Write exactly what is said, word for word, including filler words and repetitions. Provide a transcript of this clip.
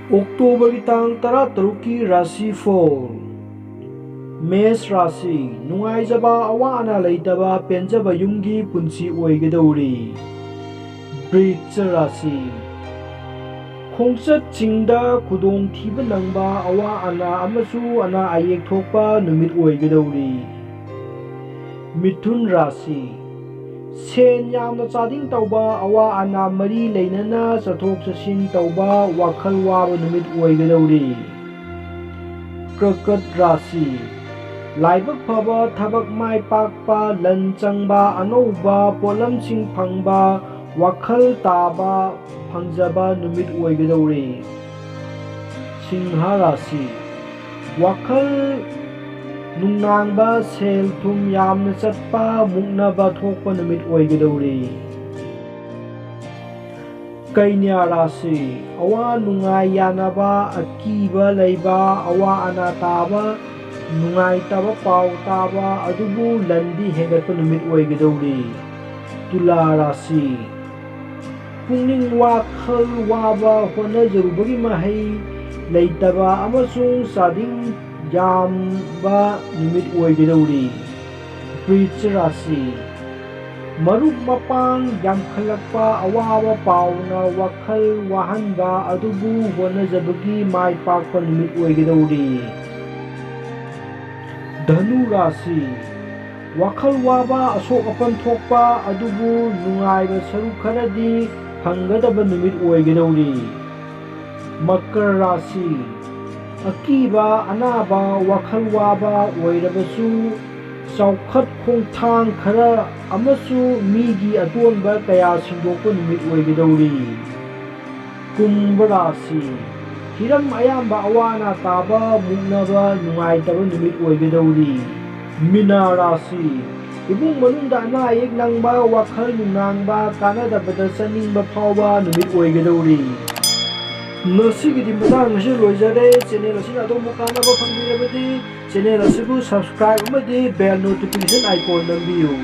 ꯑꯣꯛꯇꯣꯕꯔꯒꯤ ꯇꯥꯡ ꯇꯔꯥꯇꯔꯨꯛꯀꯤ ꯔꯥꯁꯤꯐꯣꯜ꯫ ꯃꯦꯁ ꯔꯥꯁꯤ, ꯅꯨꯡꯉꯥꯏꯖꯕ, ꯑꯋꯥ ꯑꯅꯥ ꯂꯩꯇꯕ, ꯄꯦꯟꯖꯕ ꯌꯨꯝꯒꯤ ꯄꯨꯟꯁꯤ ꯑꯣꯏꯒꯗꯧꯔꯤ꯫ ꯕ꯭ꯔꯤꯖ ꯔꯥꯁꯤ, ꯈꯣꯡꯆꯠꯁꯤꯡꯗ ꯈꯨꯗꯣꯡꯊꯤꯕ ꯅꯪꯕ, ꯑꯋꯥ ꯑꯅꯥ ꯑꯃꯁꯨ ꯑꯅꯥ ꯑꯌꯦꯛ ꯊꯣꯛꯄ ꯅꯨꯃꯤꯠ ꯑꯣꯏꯒꯗꯧꯔꯤ꯫ ꯃꯤꯊꯨꯟ ꯔꯥꯁꯤ, ꯁꯦꯟ ꯌꯥꯝꯅ ꯆꯥꯗꯤꯡ ꯇꯧꯕ, ꯑꯋꯥ ꯑꯅꯥ ꯃꯔꯤ ꯂꯩꯅꯅ ꯆꯠꯊꯣꯛ ꯆꯠꯁꯤꯟ ꯇꯧꯕ, ꯋꯥꯈꯜ ꯋꯥꯕ ꯅꯨꯃꯤꯠ ꯑꯣꯏꯒꯗꯧꯔꯤ꯫ ꯀꯔꯀꯠ ꯔꯥꯁꯤ, ꯂꯥꯏꯕꯛ ꯐꯕ, ꯊꯕꯛ ꯃꯥꯏ ꯄꯥꯛꯄ, ꯂꯟ ꯆꯪꯕ, ꯑꯅꯧꯕ ꯄꯣꯠꯂꯝꯁꯤꯡ ꯐꯪꯕ, ꯋꯥꯈꯜ ꯇꯥꯕ, ꯐꯪꯖꯕ ꯅꯨꯃꯤꯠ ꯑꯣꯏꯒꯗꯧꯔꯤ꯫ ꯁꯤꯡꯍ ꯔꯥꯁꯤ, ꯋꯥꯈꯜ ꯅꯨꯡꯅꯥꯡꯕ, ꯁꯦꯜ ꯊꯨꯝ ꯌꯥꯝꯅ ꯆꯠꯄ, ꯃꯨꯛꯅꯕ ꯊꯣꯛꯄ ꯅꯨꯃꯤꯠ ꯑꯣꯏꯒꯗꯧꯔꯤ꯫ ꯀꯩꯅ꯭ꯌꯥ ꯔꯥꯁꯤ, ꯑꯋꯥ ꯅꯨꯡꯉꯥꯏ ꯌꯥꯅꯕ, ꯑꯀꯤꯕ ꯂꯩꯕ, ꯑꯋꯥ ꯑꯅꯥ ꯇꯥꯕ, ꯅꯨꯡꯉꯥꯏꯇꯕ ꯄꯥꯎ ꯇꯥꯕ, ꯑꯗꯨꯕꯨ ꯂꯟꯗꯤ ꯍꯦꯟꯒꯠꯄ ꯅꯨꯃꯤꯠ ꯑꯣꯏꯒꯗꯧꯔꯤ꯫ ꯇꯨꯂꯥ ꯔꯥꯁꯤ, ꯄꯨꯛꯅꯤꯡ ꯋꯥꯈꯜ ꯋꯥꯕ, ꯍꯣꯠꯅꯖꯔꯨꯕꯒꯤ ꯃꯍꯩ ꯂꯩꯇꯕ ꯑꯃꯁꯨꯡ ꯆꯥꯗꯤꯡ ꯌꯥꯝꯕ ꯅꯨꯃꯤꯠ ꯑꯣꯏꯒꯗꯧꯔꯤ꯫ ꯕ꯭ꯔꯤꯖ ꯔꯥꯁꯤ, ꯃꯔꯨꯞ ꯃꯄꯥꯡ ꯌꯥꯝꯈꯠꯂꯛꯄ, ꯑꯋꯥꯕ ꯄꯥꯎꯅ ꯋꯥꯈꯜ ꯋꯥꯍꯟꯕ, ꯑꯗꯨꯕꯨ ꯍꯣꯠꯅꯖꯕꯒꯤ ꯃꯥꯏ ꯄꯥꯛꯄ ꯅꯨꯃꯤꯠ ꯑꯣꯏꯒꯗꯧꯔꯤ꯫ ꯙꯅꯨ ꯔꯥꯁꯤ, ꯋꯥꯈꯜ ꯋꯥꯕ, ꯑꯁꯣꯛ ꯑꯄꯟ ꯊꯣꯛꯄ, ꯑꯗꯨꯕꯨ ꯅꯨꯡꯉꯥꯏꯕ ꯁꯔꯨꯛ ꯈꯔꯗꯤ ꯐꯪꯒꯗꯕ ꯅꯨꯃꯤꯠ ꯑꯣꯏꯒꯗꯧꯔꯤ꯫ ꯃꯀꯔ ꯔꯥꯁꯤ, ꯑꯀꯤꯕ, ꯑꯅꯥꯕ, ꯋꯥꯈꯜ ꯋꯥꯕ ꯑꯣꯏꯔꯕꯁꯨ, ꯆꯥꯎꯈꯠ ꯈꯣꯡꯊꯥꯡ ꯈꯔ ꯑꯃꯁꯨ ꯃꯤꯒꯤ ꯑꯇꯣꯟꯕ ꯀꯌꯥ ꯁꯤꯟꯗꯣꯛꯄ ꯅꯨꯃꯤꯠ ꯑꯣꯏꯒꯗꯧꯔꯤ꯫ ꯀꯨꯝꯚ ꯔꯥꯁꯤ, ꯍꯤꯔꯝ ꯑꯌꯥꯝꯕ ꯑꯋꯥ ꯑꯅꯥ ꯇꯥꯕ, ꯃꯨꯛꯅꯕ, ꯅꯨꯡꯉꯥꯏꯇꯕ ꯅꯨꯃꯤꯠ ꯑꯣꯏꯒꯗꯧꯔꯤ꯫ ꯃꯤꯅꯥ ꯔꯥꯁꯤ, ꯏꯃꯨꯡ ꯃꯅꯨꯡꯗ ꯑꯅꯥ ꯑꯌꯦꯛ ꯅꯪꯕ, ꯋꯥꯈꯜ ꯅꯨꯡꯅꯥꯡꯕ, ꯀꯥꯟꯅꯗꯕꯗ ꯆꯠꯅꯤꯡꯕ ꯐꯥꯎꯕ ꯅꯨꯃꯤꯠ ꯑꯣꯏꯒꯗꯧꯔꯤ꯫ ꯉꯁꯤꯒꯤꯗꯤ ꯃꯇꯥꯡ ꯑꯁꯤꯗ ꯂꯣꯏꯖꯔꯦ꯫ ꯆꯦꯅꯦꯜ ꯑꯁꯤꯅ ꯑꯗꯣꯝꯕꯨ ꯀꯥꯟꯅꯕ ꯐꯪꯕꯤꯔꯕꯗꯤ ꯆꯦꯅꯦꯜ ꯑꯁꯤꯕꯨ subscribe ꯑꯃꯗꯤ bell notification icon ꯅꯝꯕꯤꯌꯨ꯫